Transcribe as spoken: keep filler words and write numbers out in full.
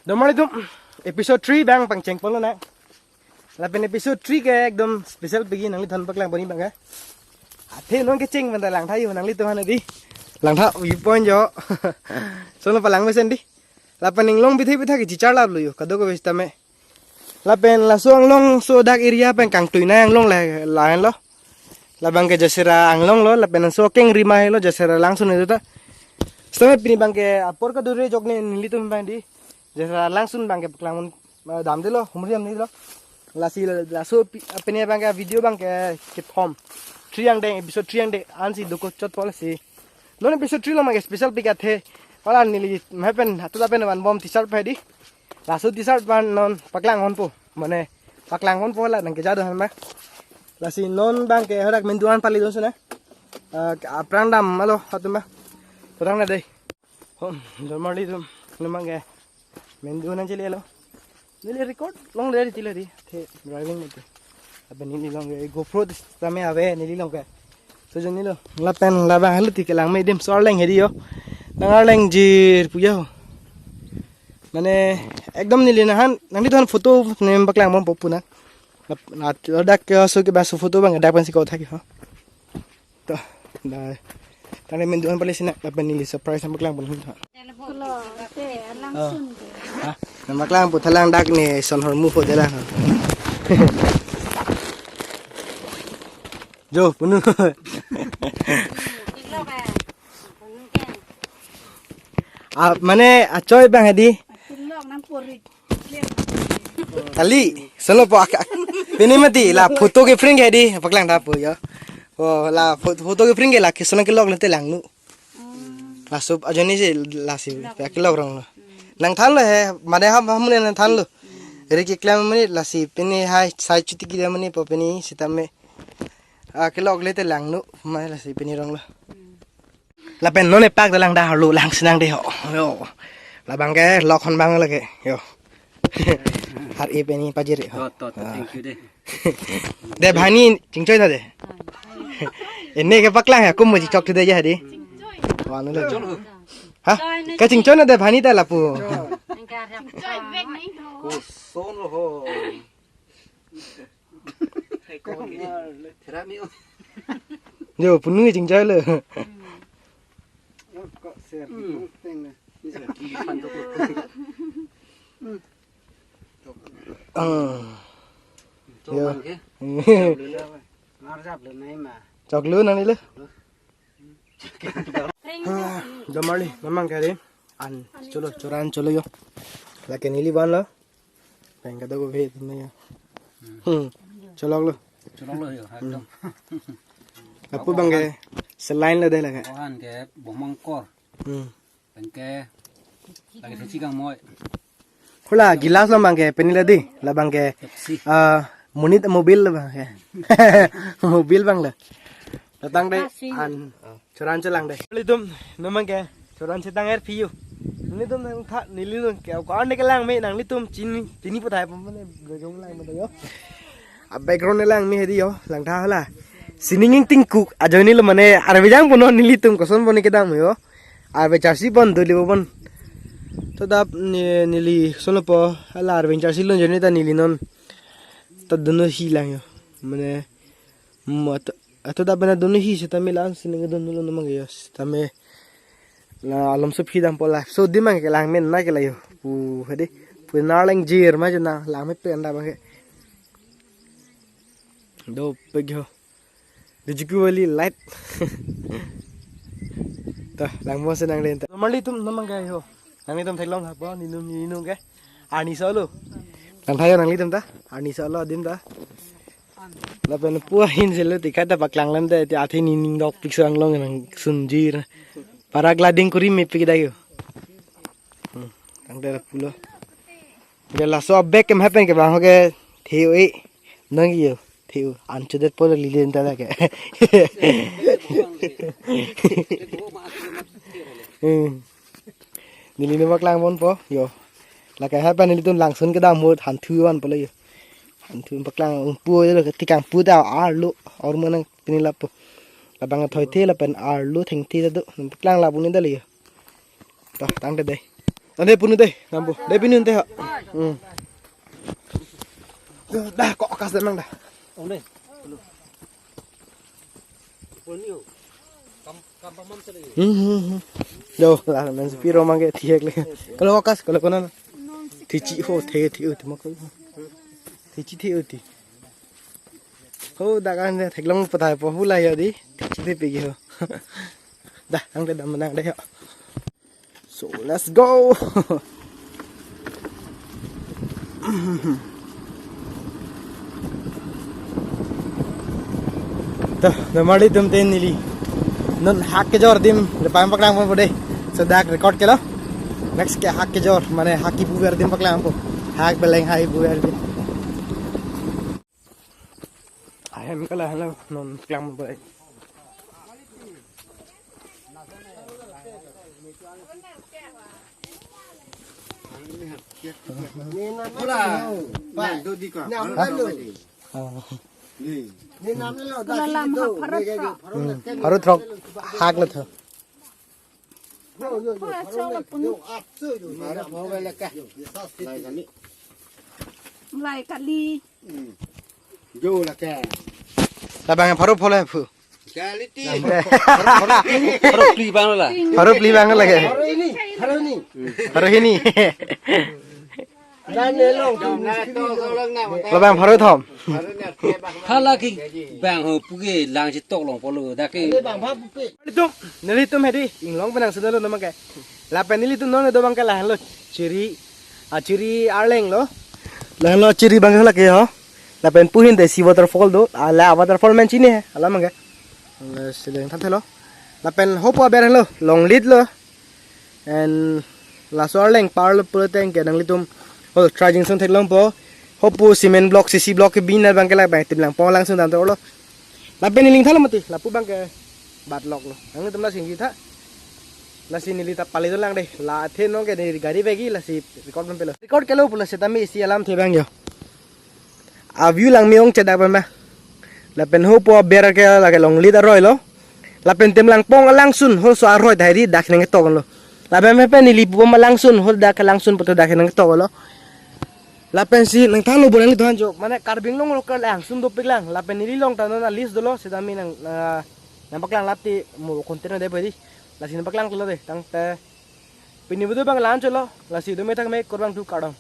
Donmarlitum, episode three abang pangcheng ponlo na. Lapen episode three ke ekdom special pegi nanglitumphan paklang pon abang ke. Athe non kecheng pen ta langtha yo nanglitum aphan di. Langtha viewpoint jo. Solo palang mesen di. Lapen inglong bithe bitha ke chicharlaplo yo. Kadokave sitame. Lapen laso anglongso dak area pen kangtui na anglong la, lahenlo. Labang ke Jasera anglonglo, lapen so keng rima helo Jasera langsun itu ta. Sitame pini abang ke apor kadure jok ne nelitum abang di. Jasera langsun abang ke paklang, eh, damdelo, humri damdelo. Lasi laso pi-, pini abang ke video abang ke kethom. Three angdeng, episode three angdeng ansi dokok chot pon lasi. Non episode three along abang ke special pegi athe. Hala neli mepen hatu lapen vanbom t-shirt pedi. Laso t-shirt abang non paklang ponpo. Mane paklang ponpo la nangkeja do han ma. Lasi non abang ke hadak mendu-an pali dun sona. Ah, aphrang damlo hatu ma. Totang na dei. Ho, donmarlitum, non abang ke mendu nangchelelo. Neli record longle di tila di. The driving mati. Abe neli along ke GoPro sitame ave neli along ke. So jo neli lo. Lapen labang halo ti kelang me adim so arleng hedi yo. Nang arleng jir puya ho. Mane ekdom neli nahan, nanglitumphan photo ne paklang ponpo pu na. Lap-, na ladak ke so ke ba so photo abang dak pensi ko thaki ho. To, da, tangte mendu-an pali sina, lapen neli surprise nangpaklang pon hum tha. Kulo, te, alang Ah. sun ke. Ha? Nangpaklang pu thalang dak ne son hormu ho dalang. Jo, punu. Kilo ka. Punu ke. Ah, mane, achoi abang hedi. Kilo nang pori. Kali, solo po ak-, ak-, pini mati la photo ke frame ke di, paklang tha po yo. Oh, la pho-, photo ke frame ke la ke sona kelok le te langno. Hmm. Laso ajoine si lasi Lok. Ya kelok rong lo. Hmm. Nangthanlo he, mane ham ham ne nangthanlo. Hmm. Eri keklem mane lasi pini hai sai chuti kida mane po pini sitame. Ah, kelok le te langno, mane lasi pini rong lo. Hmm. Lapen non epak dalang dah lo langsinang dei ho. Yo. Labang ke lok hon abang lake. Yo. Har e pini pajir ho. To, to, to, Ah. thank you dei. De bhani chingchoi na de. Ene ke paklang ya kum muji chok tu de ya di. Wanu le. Ha? Ke chingchoi na de bhani ta lapu. Koson lo ho. Thera mi o. Jo, punu chingchoi lo. Kok ser Hmm. teng na. Ah. Chok Yo. Bang ke. Ngarjap lo nai ma. Chok lo nang ni lo. Ring. Ah, donmarli, memang kali. An, cholo, choro-an cholo yo. Lake neli vanlo. Pen kadokave tum ya. Hmm. Cholok lo. Cholok lo yo, ekdom. Apu abang ke selain lo de lake. Ohan ke bomangkor. Hmm. Pen ke lake sesi kang moi. Hula gilas lo abang ke pini la di, labang ke Pepsi. Ah, monit mobil lo abang ke. Mobil abang lo. Datang dei Pepsi. An. Choro-an chelang dei. Nelitum, non abang ke, choro-an chetang er piu. Nelitum nangtha, nelitum ke, ko-an dei kelang me, nanglitum chini, chini puthai pon mane, gojong lang mane yo. A background lang me hedi yo, langtha hala. Sining ingtingkuk, ajoine lo mane, arve jang pono nelitum koson pon kedam yo. Arve charsi pon, doli pon. To dap ne, neli, sono po, hala arve charsi lo ajoine ta neli non. Ta dono hi lang yo. Mane, mo to, ato dap na dono hi sitame lang sining dono lo namang yo. Sitame, la alom so phi dam po la. So di abang ke lang me na ke la yo. Pu hedi. Pu na lang jir ma jo na lang me pen da abang ke. Dopik yo. Dijiku wali light. Ta, langmo senang den ta. Nelitum non abang ke ho. Nanglitum theklong ha po, ninum ninum ke. Arni solo. Nangtha yo nanglitum ta. Arni solo adim ta. Lapen pu ahin selo ti kata paklang lam ta, ti athe nining dokpik sang long nangsun jir. Paragliding kuri mepik dai yo. Hmm, tangte pulo. Ke laso abag ke mahapen ke bang ho ke theo e. Nang yo, theo. Ancho det polo lili enta ke. Hmm. Neli non paklang pon po, yo. Lake hapen nelitum langsun kedam ahut hanthu van polo yo. Hanthu paklang pu yo, tikang pu ta arlo, or manang pini lapu. Labang thoi the lapen arlo thengthe ta do. Paklang lapu ni dali yo. To, tangte dei. Ande punu dei, nampu. Dei punu ante ha. Hmm. Dah, kok kas damnang dah. Ong dei. Kam, kam pamam sa lagi. Hmm, hmm, hmm. Yo, la, nang si piro mangke thihek le. Kalau kok kas, kalau kona. Thichi ho, the, the, the, mak. Thichi the, the. Ho, dak an theklong pathai po, hu la yo dei. Thichi the pegi ho. Dah, ang ke damnang dei ho. So, let's go. To, damar atum te neli non hak kejor adim le pang paklang pon po dei. So, dak record kelo. Next ke hak kejor, mane hak kipu ver adim paklang po. Hak beleng hai pu ver adim. Ahem kala halo non klang pon po dei. Bola. Nang do di ka. Nang do di. Oh. Ni. Ni nam lo. Bola lam ha pharot throk. Hmm. Pharot throk. Hak lo tho. Yo, yo, yo. Pharot throk la pun. Yo, ap so yo. Pharot throk le ka. Lai kali. Lai kali. Hmm. Jo la ka. Labang pharot pho le phu. Quality. Pharot, pharot, pharot phli abang lo la. Pharot phli abang lo ke. Pharot hini, pharot hini. Pharot hini. Dan ne long. Labang pharot thom. Hala ke bang ho pu ke lang si tok long po lo. Dak ke. Nelitum, nelitum hedi inglong penang sudah lo nama ke. Lapen nelitum non do abang ke lahenlo Chiri, ah, Chiri Arleng lo. Lahenlo Chiri abang ke la ke ho. Lapen puhin te isi waterfall do, ala waterfall men chini he, alam ke. Ala si leng than thelo. Lapen hopu aber lo, Longlit lo. And laso Arleng par lo pulo teng ke nanglitum. Oh, charging sung theklong po. Hopu cement block, C C block ke bin abang ke la bang tim lang pon lang sung dan to lo. Lapen neli ning thalo mati, lapu abang ke bat lok lo. Nanglitum la sing tha. Lasi neli ta pali dolang dei. La athe non ke neli gari bagi lasi record pon pelo. Record kelo pulo setame isi alamthe abang yo. A view lang me-ong chedak pame. Lapen hopu aber ke la ke Longlit aroi lo. Lapen tim lang pon alangsun ho so aroi dai ri dak neng tok lo. Lapen me pen neli pupom alangsun ho dak alangsun poto dak neng tok lo. Lapen si nang thanlo bo neli tuhan jo. Mane Karbi Anglong local alangsun dopik lang. Lapen neli long ta non a list dolo setame nang, ah, nang paklang lap ti mo content dei beri. Lasi nang paklang lo dei. Tangte pini video abang la-an chotlo. Lasi do me thak me kurang tu kardom.